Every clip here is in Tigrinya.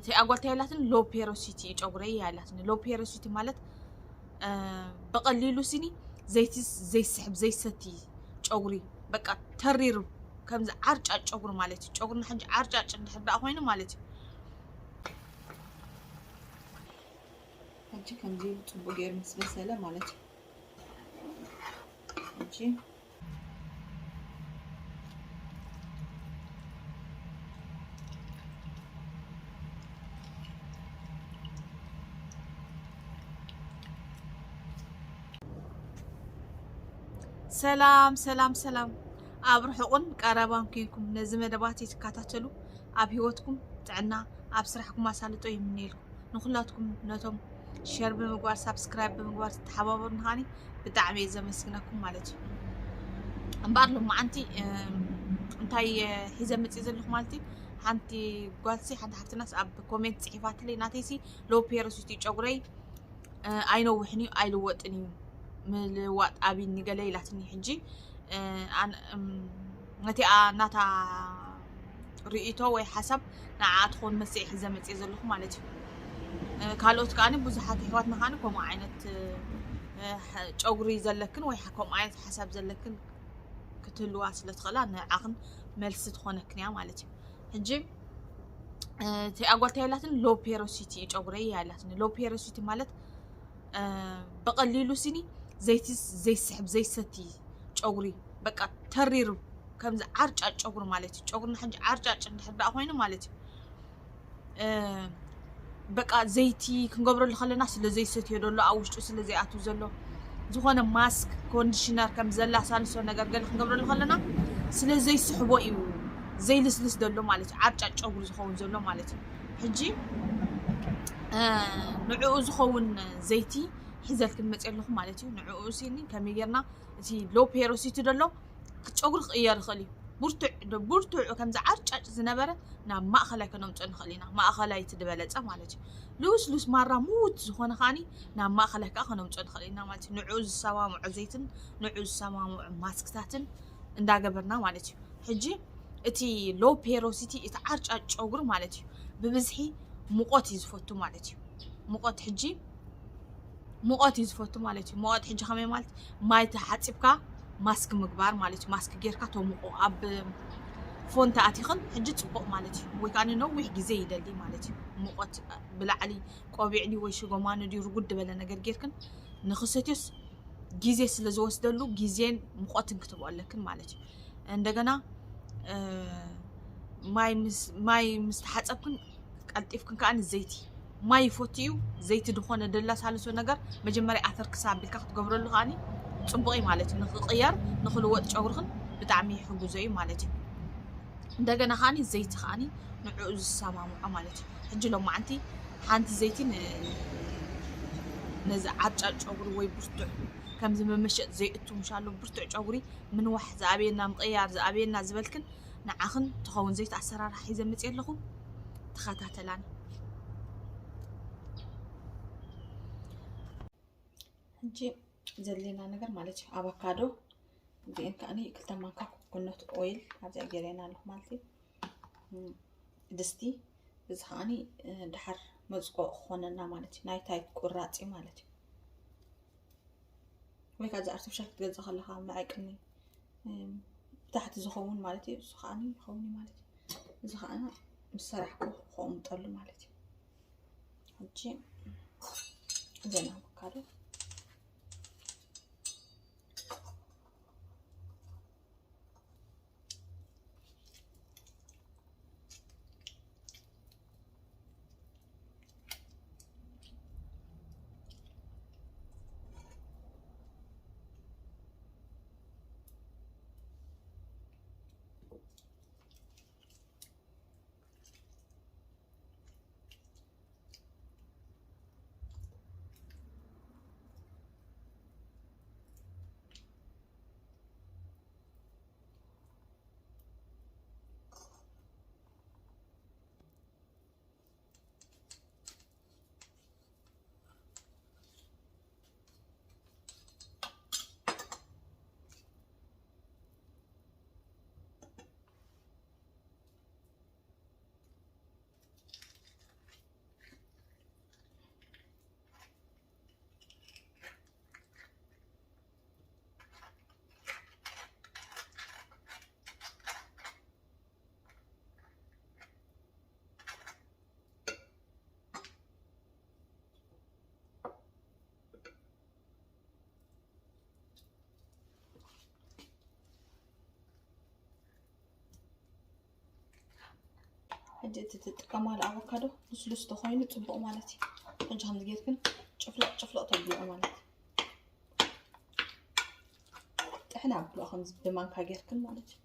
ተይ ኣጓልታ ያላትን ሎ ፔሮሲቲ ጨጉረይ ያላትን። ሎ ፔሮሲቲ ማለት ብቐሊሉ ሲኒ ዘይቲ ዘይስሕብ ዘይሰቲ ጨጉሪ፣ በቃ ተሪሩ ከምዚ ዓርጫጭ ጨጉሪ ማለት እዩ። ጨጉርና ሕጂ ዓርጫጭ እንድሕር ደኣ ኮይኑ ማለት እዩ። ሕጂ ከምዚ ጽቡቅ ገይሩ ምስ በሰለ ማለት እዩ። ሕጂ ሰላም ሰላም ሰላም፣ ኣብ ርሑቕን ቀረባን ኮንኩም ነዚ መደባት ትከታተሉ፣ ኣብ ህይወትኩም ጥዕና፣ ኣብ ስራሕኩም ኣሳልጦ ይምነየልኩም። ንኹላትኩም ነቶም ሸር ብምግባር ሳብስክራይብ ብምግባር ትተሓባበሩኒ ከዓኒ ብጣዕሚ እየ ዘመስግነኩም ማለት እዩ። እምበኣር ሎማዓንቲ እንታይ ሒዘ መፅእ ዘለኹ ማለት እዩ፣ ሓንቲ ጓልሲ ሓንቲ ሓፍትናስ ኣብ ኮሜንት ፅሒፋትለይ፣ ናተይሲ ሎ ፔሮሲቲ ጨጉረይ ኣይነውሕን እዩ ኣይልወጥን እዩ ምልዋጥ ኣብኒ ገለ ኢላትኒ። ሕጂ ነቲኣ ናታ ርእይቶ ወይ ሓሳብ ንዓ ትኾን መስዕ ሒዘ መፅእ ዘለኹ ማለት እዩ። ካልኦት ከዓኒ ብዙሓት ኣሕዋትና ከዓኒ ከምኡ ዓይነት ጨጉሪ ዘለክን ወይ ከምኡ ዓይነት ሓሳብ ዘለክን ክትህልዋ ስለ ትኽእላ ንዓኽን መልሲ ትኾነክን እያ ማለት እዩ። ሕጂ እቲ ኣጓልታ ያላትን ሎ ፔሮሲቲ ጨጉረይ ያላትን። ሎ ፔሮሲቲ ማለት ብቐሊሉ ሲኒ ዘይቲ ዘይስሕብ ዘይሰቲ ጨጉሪ፣ በቃ ተሪሩ ከምዚ ዓርጫጭ ጨጉሪ ማለት እዩ። ጨጉርና ሕጂ ዓርጫጭ እንድሕር ደኣ ኮይኑ ማለት እዩ፣ በቃ ዘይቲ ክንገብረሉ ከለና ስለ ዘይሰትዮ ዘሎ፣ ኣብ ውሽጡ ስለ ዘይኣቱ ዘሎ፣ ዝኾነ ማስክ ኮንዲሽነር ከም ዘላሳልሶ ነገር ገለ ክንገብረሉ ከለና ስለ ዘይስሕቦ እዩ ዘይልስልስ ዘሎ ማለት እዩ። ዓርጫጭ ጨጉሪ ዝኸውን ዘሎ ማለት እዩ። ሕጂ ንዕኡ ዝኸውን ዘይቲ ሒዘልክን መፅእ ኣለኹ ማለት እዩ። ንዕኡ ሲኒ ከመይ ጌርና እቲ ሎ ፔሮሲቲ ዘሎ ጨጉሪ ክቕየር ይኽእል እዩ። ብርቱዕ ብርቱዕ ከምዚ ዓርጫጭ ዝነበረ ናብ ማእኸላይ ከነምፅኦ ንኽእል ኢና። ማእኸላይ እቲ ዝበለፀ ማለት እዩ። ልስሉስ ማራ ምውት ዝኾነ ከዓኒ ናብ ማእኸላይ ከዓ ከነምፅኦ ንኽእል ኢና ማለት እዩ። ንዕኡ ዝሰማምዖ ዘይትን ንዕኡ ዝሰማምዖ ማስክታትን እንዳገበርና ማለት እዩ። ሕጂ እቲ ሎ ፔሮሲቲ እቲ ዓርጫጭ ጨጉሪ ማለት እዩ ብብዝሒ ሙቆት እዩ ዝፈቱ ማለት እዩ። ሙቆት ሕጂ ሙቐት እዩ ዝፈቱ ማለት እዩ። ሙቐት ሕጂ ከመይ ማለት ማይ ተሓፂብካ ማስክ ምግባር ማለት እዩ። ማስክ ጌርካ ተሙቆ ኣብ ፎን ተኣቲኽን ሕጂ ፅቡቕ ማለት እዩ። ወይ ከዓ ነዊሕ ግዜ ይደሊ ማለት እዩ። ሙቐት ብላዕሊ ቆቢዕ ድዩ ወይ ሽጎማኑ ድዩ ርጉድ ዝበለ ነገር ጌርክን ንኽሰትዮስ ግዜ ስለ ዝወስደሉ ግዜን ሙቐትን ክትብኦ ኣለክን ማለት እዩ። እንደገና ማይ ምስ ተሓፀብክን ቀልጢፍክን ከዓኒ ዘይቲ ማይ ይፈቱ እዩ። ዘይቲ ዝኾነ ደላሳልሶ ነገር መጀመርያ ኣተር ክሳብ ኣቢልካ ክትገብረሉ ከዓኒ ፅቡቕ እዩ ማለት እዩ። ንክቕየር ንክልወጥ ጨጉርክን ብጣዕሚ ይሕግዞ እዩ ማለት እዩ። እንደገና ከዓኒ ዘይቲ ከዓኒ ንዕኡ ዝሰማምዖ ማለት እዩ። ሕጂ ሎማዓንቲ ሓንቲ ዘይቲ ነዚ ዓጫጭ ጨጉሪ ወይ ብርቱዕ ከምዚ መመሸጥ ዘይእቱ ምሻሎ ብርቱዕ ጨጉሪ ምንዋሕ ዝኣበየና ምቕያር ዝኣበየና ዝበልክን ንዓኽን ትኸውን ዘይቲ ኣሰራርሓ ሒዘ መፅእ ኣለኹ። ተኸታተላኒ። ሕጂ ዘድልየና ነገር ማለት እዩ ኣቫካዶ እዚአን ከዓኒ ክልተ ማንካ ኮኮነት ኦይል ኣብዚኣ ገይረና ኣለኹ ማለት እዩ። ድስቲ እዚ ከዓኒ ድሓር መፅቆ ክኾነና ማለት እዩ። ናይታይ ቁራፂ ማለት እዩ። ወይ ከዓ እዚ ኣርቲፊሻል ክትገዝእ ከለካ መዐቅኒ ብታሕቲ ዝኸውን ማለት እዩ። እሱ ከዓኒ ይኸውን እዩ ማለት እዩ። እዚ ከዓ ምስ ሰራሕኩ ከቕምጠሉ ማለት እዩ። ሕጂ ዘና ኣቮካዶ ሕጂ እቲ ትጥቀማሉ ኣቮካዶ ልስሉስ ተኾይኑ ጽቡቕ ማለት እዩ። ሕጂ ከምዚ ጌርክን ጭፍለቕ ጭፍለቕ ተብልኦ ማለት እዩ። ጥሕን ኣብልኦ ከምዚ ብማንካ ጌርክን ማለት እዩ።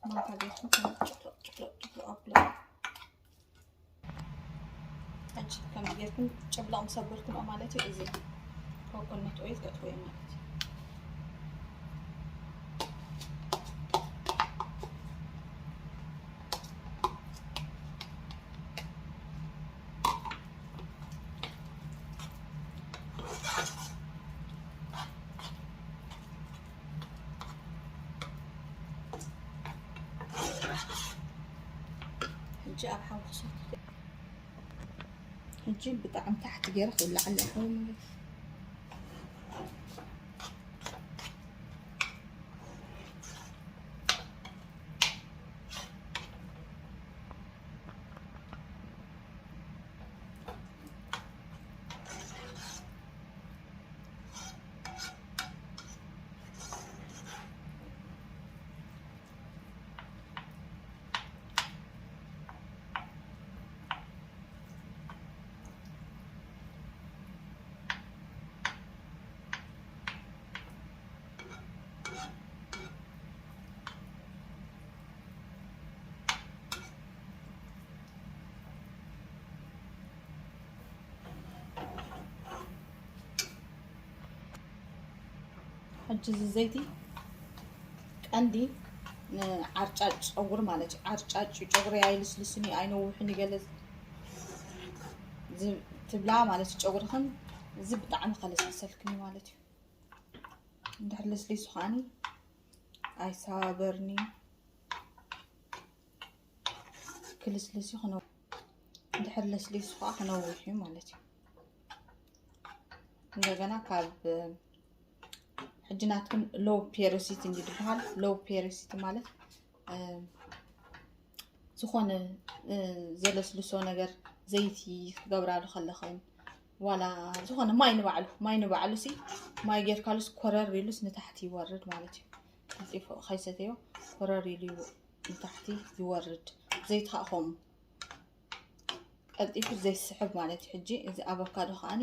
ማንካ ጌርክን ከምዚ ጭፍለቕ ጭፍለቕ ጭፍለቕ ኣብልኦ። ሕጂ ከምዚ ጌርክን ጭፍለቕ ምስ ኣበልክንኦ ማለት እዩ። እዚ ኮኮነት ኦይል ከእትዎ እየ ማለት እዩ። ሕጂ ኣብ ሓዊ ክሰቲ። ሕጂ ብጣዕሚ ታሕቲ ገይረ ክውልዓለይ ሓዊ ማለት እዩ። ሕጂ እዚ ዘይቲ ቀንዲ ንዓርጫጭ ጨጉሪ ማለት እዩ። ዓርጫጭ ጨጉሪ ኣይልስልስን እዩ፣ ኣይነውሕን እዩ ገለ ዝ-፣ ትብላ ማለት እዩ። ጨጉርኽን እዚ ብጣዕሚ ከለስልሰልክን እዩ ማለት እዩ። እንድሕር ለስሊሱ ከዓኒ ኣይሰባበርን እዩ። ክልስልስ እዩ ክነው-፣ እንድሕር ለስሊሱ ከዓ ክነውሕ እዩ ማለት እዩ። እንደገና ካብ ሕጂ ናትክን ሎው ፔሮሲቲ እንዲ ዝበሃል። ሎው ፔሮሲቲ ማለት፣ እ፣ ዝኾነ፣ እ፣ ዘለስልሶ ነገር ዘይቲ ክትገብራሉ ከለኽን ዋላ ዝኾነ ማይ ንባዕሉ፣ ማይ ንባዕሉ ሲ ማይ ጌርካሉስ ኮረር ኢሉስ ንታሕቲ ይወርድ ማለት እዩ። ቀልጢፉ ከይሰተዮ ኮረር ኢሉ ይው-፣ ንታሕቲ ይወርድ። ዘይቲ ከዓ ከምኡ ቀልጢፉ ዘይስሕብ ማለት እዩ። ሕጂ እዚ ኣቮካዶ ከዓኒ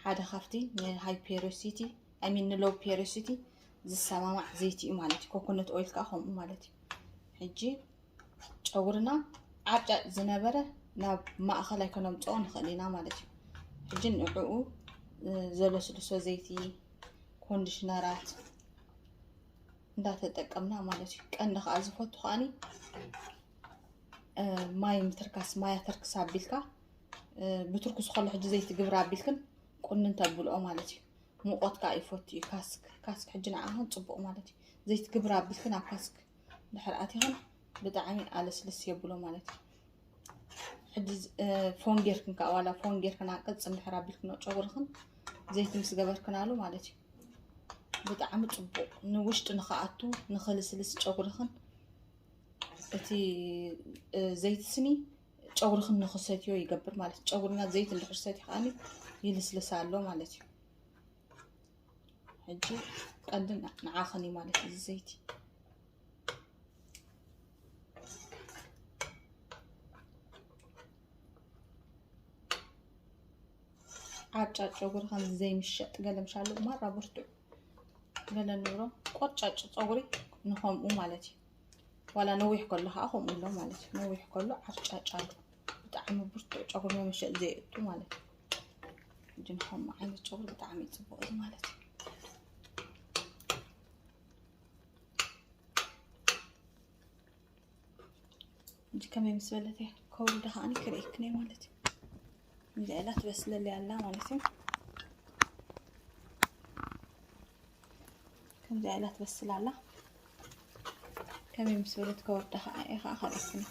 ሓደ ካብቲ ንሃይ ፔሮሲቲ፣ I mean ንሎው ፔሮሲቲ ዝሰማማዕ ዘይቲ እዩ ማለት እዩ። ኮኮነት ኦይል ከዓ ከምኡ ማለት እዩ። ሕጂ ጨጉርና ዓጫጭ ዝነበረ ናብ ማእኸላይ ከነምፅኦ ንኽእል ኢና ማለት እዩ። ሕጂ ንዕኡ፣ እ፣ ዘለስልሶ ዘይቲ፣ ኮንዲሽነራት እንዳተጠቀምና ማለት እዩ። ቀንዲ ከዓ ዝፈቱ ከዓኒ፣ እ፣ ማይ ምትርካስ፣ ማይ ኣተርክስ ኣቢልካ፣ እ፣ ብትርኩስ ከሎ ሕጂ ዘይቲ ግብር ኣቢልክን ቁንን ተብልኦ ማለት እዩ። ሙቐት ከዓ ይፈቱ እዩ። ካስክ፣ ካስክ ሕጂ ንዓኽን ጽቡቕ ማለት እዩ። ዘይቲ ግብር ኣቢልክን ኣብ ካስክ ድሕር ኣቲኽን ብጣዕሚ ኣለስልስ የብሎ ማለት እዩ። ሕጂ ዝ-፣ እ፣ ፎን ጌርክን ከዓ ዋላ ፎን ጌርክን ኣብ ቅርጺ እንድሕር ኣቢልክን ጨጉርኽን ዘይቲ ምስ ገበርክናሉ ማለት እዩ። ብጣዕሚ ጽቡቕ ንውሽጢ ንኽኣቱ ንኽልስልስ ጨጉርኽን እቲ፣ እ፣ ዘይቲ ስኒ ጨጉርኽን ንኽሰትዮ ይገብር ማለት እዩ። ጨጉርና ዘይቲ እንድሕር ሰትዩ ከዓኒ ይልስልስ ኣሎ ማለት እዩ። ሕጂ ቀንዲ ን-፣ ንዓኽን እዩ ማለት እዩ እዚ ዘይቲ። ዓጫጭ ጨጉሪ ከምዚ ዘይምሸጥ ገለ ምሻሉ ማራ ብርቱዕ ገለ ንብሮ ቆርጫጭ ጸጉሪ ንኸምኡ ማለት እዩ። ዋላ ነዊሕ ከሎ ከዓ ከምኡ ኣሎ ማለት እዩ። ነዊሕ ከሎ ዓርጫጭ ኣሎ። ብጣዕሚ ብርቱዕ ጨጉሪ መመሸጥ ዘየእቱ ማለት እዩ። ሕጂ ንኸምኡ ዓይነት ጨጉሪ ብጣዕሚ እዩ ጽቡቕ እዚ ማለት እዩ። ሕጂ ከመይ ምስ በለት እያ ከውርዳ ከዓኒ ክርእየክን እየ ማለት እዩ። እዚኣ ኢላ ትበስለለይ ኣላ ማለት እዩ። ከምዚኣ ኢላ ትበስል ኣላ። ከመይ ምስ በለት ከወርዳ ከዓ እየ ከዓ ከርእየክን እየ።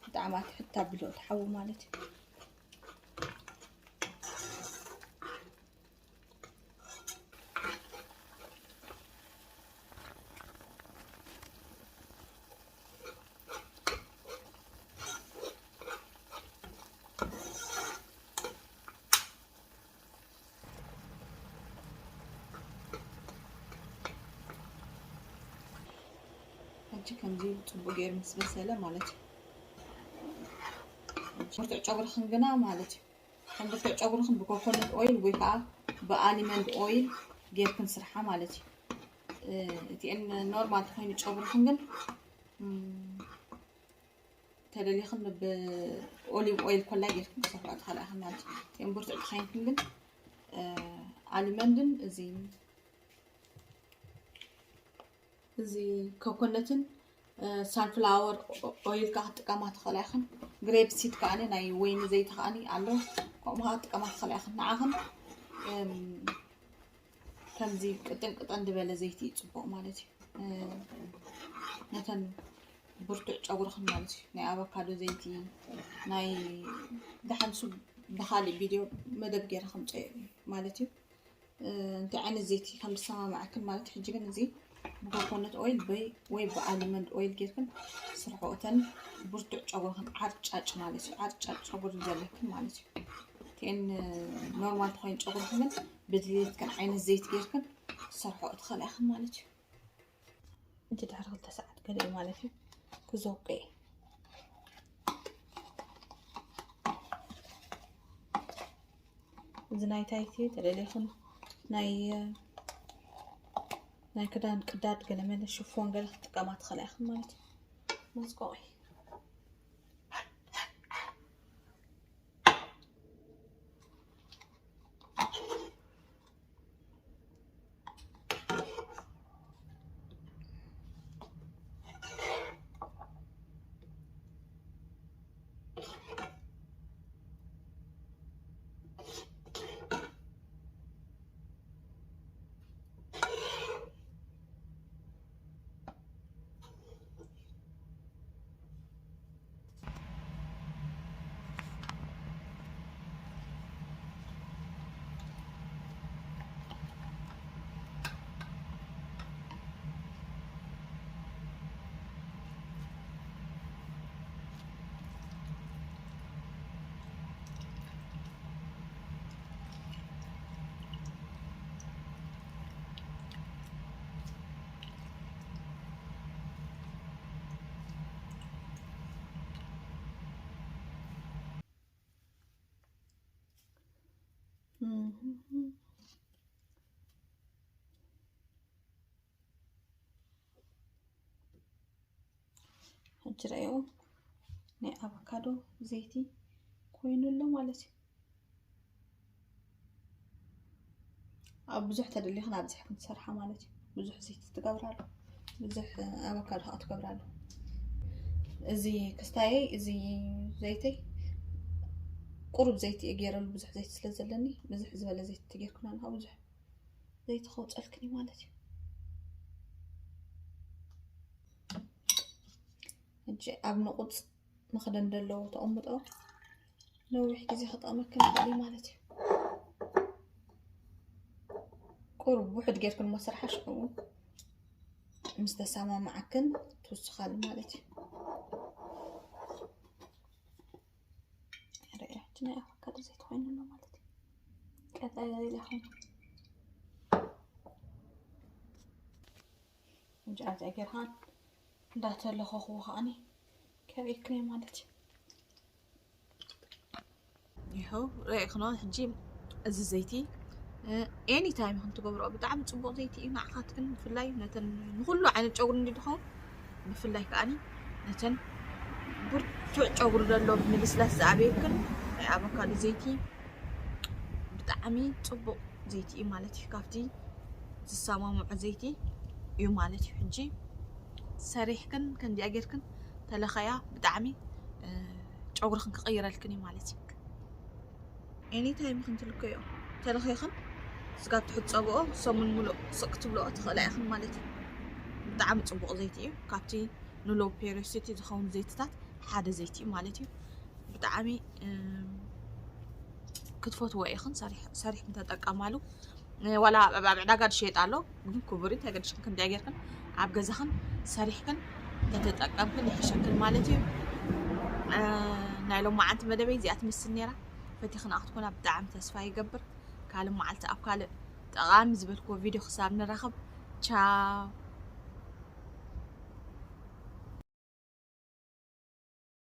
ብጣዕሚ ኣትሕት ኣቢሎ እቲ ሓዊ ማለት እዩ። ሕጂ ከምዚ ኢሉ ጽቡቕ ገይሩ ምስ በሰለ ማለት እዩ። ብርቱዕ ጨጉርኽን ግና ማለት እዩ፣ ከም ብርቱዕ ጨጉርኽን ብኮኮነት ኦይል ወይ ከዓ ብኣሊመንድ ኦይል ጌርክን ስርሓ ማለት እዩ። እቲኤን ኖርማል ተኮይኑ ጨጉርኽን ግን ተደሊኽን ብኦሊቭ ኦይል ኮላ ጌርክን ክሰርሖ ትኽእላ ኢኽን ማለት እዩ። እቲኤን ብርቱዕ ተኸይንክን ግን ኣሊመንድን እዚ እዚ ኮኮነትን ሳንፍላወር ኦይል ከዓ ክትጥቀማ ትኽእላ ኢኽን። ግሬፕ ሲድ ከዓ ናይ ወይኒ ዘይቲ ከዓ ኣሎ፣ ከምኡ ከዓ ክትጥቀማ ትኽእላ ኢኽን። ንዓኽን ከምዚ ቅጥን ቅጥን ዝበለ ዘይቲ እዩ ፅቡቕ ማለት እዩ። ነተን ብርቱዕ ጨጉርኽን ማለት እዩ። ናይ ኣቮካዶ ዘይቲ ናይ ደሓንሱ ብካሊእ ቪድዮ መደብ ገይረ ከምፀ ማለት እዩ። እንታይ ዓይነት ዘይቲ ከም ዝሰማማዐክን ማለት ሕጂ ግን እዚ ብኮኮነት ኦይል ወይ ብኣልመንድ ኦይል ጌርክን ስርሖ። እተን ብርቱዕ ጨጉርኽን ዓርጫጭ ማለት እዩ፣ ዓርጫጭ ጨጉሪ ዘለክን ማለት እዩ። እቲኤን ኖርማል ተኮይን ጨጉርኽን ግን ብድሌትክን ዓይነት ዘይቲ ጌርክን ስርሖ ትኽእላ ኢኽን ማለት እዩ። እንጂ ድሕሪ ክልተ ሰዓት ገለ እዩ ማለት እዩ ክዘውቀ እዩ። እዚ ናይ ታይቲ ተደሊኹም ናይ ናይ ክዳን ቅዳድ ገለ መለ ሽፎን ገለ ክትጥቀማ ትኽእላ ኢኽን ማለት እዩ። መስቆቂ ሕጂ ረእዮ ናይ ኣቮካዶ ዘይቲ ኮይኑ ኣሎ ማለት እዩ። ኣብ ብዙሕ ተደሊኽን ኣብዚሕክን ትሰርሓ ማለት እዩ። ብዙሕ ዘይቲ ትገብራሉ፣ ብዙሕ ኣቮካዶ ከዓ ትገብራሉ። እዚ ክስታየይ፣ እዚ ዘይተይ ቁሩብ ዘይቲ እየ ገይረሉ፣ ብዙሕ ዘይቲ ስለ ዘለኒ ብዙሕ ዝበለ ዘይቲ ተጌርኩና ንኻ ብዙሕ ዘይቲ ከውፀልክኒ ማለት እዩ። ሕጂ ኣብ ንቁፅ መኽደን ዘለዎ ተቐምጦ ነዊሕ ግዜ ክጠቕመክን ይኽእል እዩ ማለት እዩ። ቁሩብ ውሕድ ጌርክን እሞ ስርሓ ሽዑ ምስ ተሰማማዓክን ትውስኻሉ ማለት እዩ። ርኣያ ሕጂ ናይ ኣቮካዶ ዘይትኾይኑ ኣሎ ማለት እዩ። ቀጠል ኢላ ኾይኑ ሕጂ ኣብዚኣ ጌርካ እንዳተለኸኽዎ ከዓኒ ከርእየክን እየ ማለት እዩ። ይኸው ርኢኽኖ ሕጂ እዚ ዘይቲ ኤኒ ታይም ኢኽን ትገብርኦ ብጣዕሚ ፅቡቕ ዘይቲ እዩ። ንዓኻትክን ብፍላይ ነተን ንኹሉ ዓይነት ጨጉሪ እንዲ ድኸውን ብፍላይ ከዓኒ ነተን ብርቱዕ ጨጉሪ ዘሎ ምልስላስ ዝኣበየክን ናይ ኣቮካዶ ዘይቲ ብጣዕሚ ፅቡቕ ዘይቲ እዩ ማለት እዩ። ካብቲ ዝሰማምዖ ዘይቲ እዩ ማለት እዩ። ሕጂ ሰሪሕክን ከምዚኣ ጌርክን ተለኸያ ብጣዕሚ እ፣ ጨጉርክን ክቕይረልክን እዩ ማለት እዩ። ኤኒ ታይም ኢኽን ትልከዮ ተለኺኽን ስጋብ ትሕፀብኦ ሰሙን ሙሉእ ስቕ ክትብልኦ ትኽእላ ኢኽን ማለት እዩ። ብጣዕሚ ፅቡቕ ዘይቲ እዩ። ካብቲ ንሎው ፔሪሲቲ ዝኸውን ዘይትታት ሓደ ዘይቲ እዩ ማለት እዩ። ብጣዕሚ እ፣ ክትፈትዎ ኢኽን ሰሪሕ- ሰሪሕክን ተጠቀማሉ። እ፣ ዋላ ኣብ ኣብ ዕዳጋ ዝሸየጥ ኣሎ ግን ክቡር እዩ። እንታይ ገድሽክን ከምዚኣ ጌርክን ኣብ ገዛኽን ሰሪሕክን ተተጠቀምክን ይሕሸክን ማለት እዩ። እ፣ ናይ ሎማዓንቲ መደበይ እዚኣ ትመስል ነይራ። ፈቲኽና ክትኮና ብጣዕሚ ተስፋ ይገብር። ካልእ መዓልቲ ኣብ ካልእ ጠቓሚ ዝበልክዎ ቪድዮ ክሳብ ንራኸብ ቻው።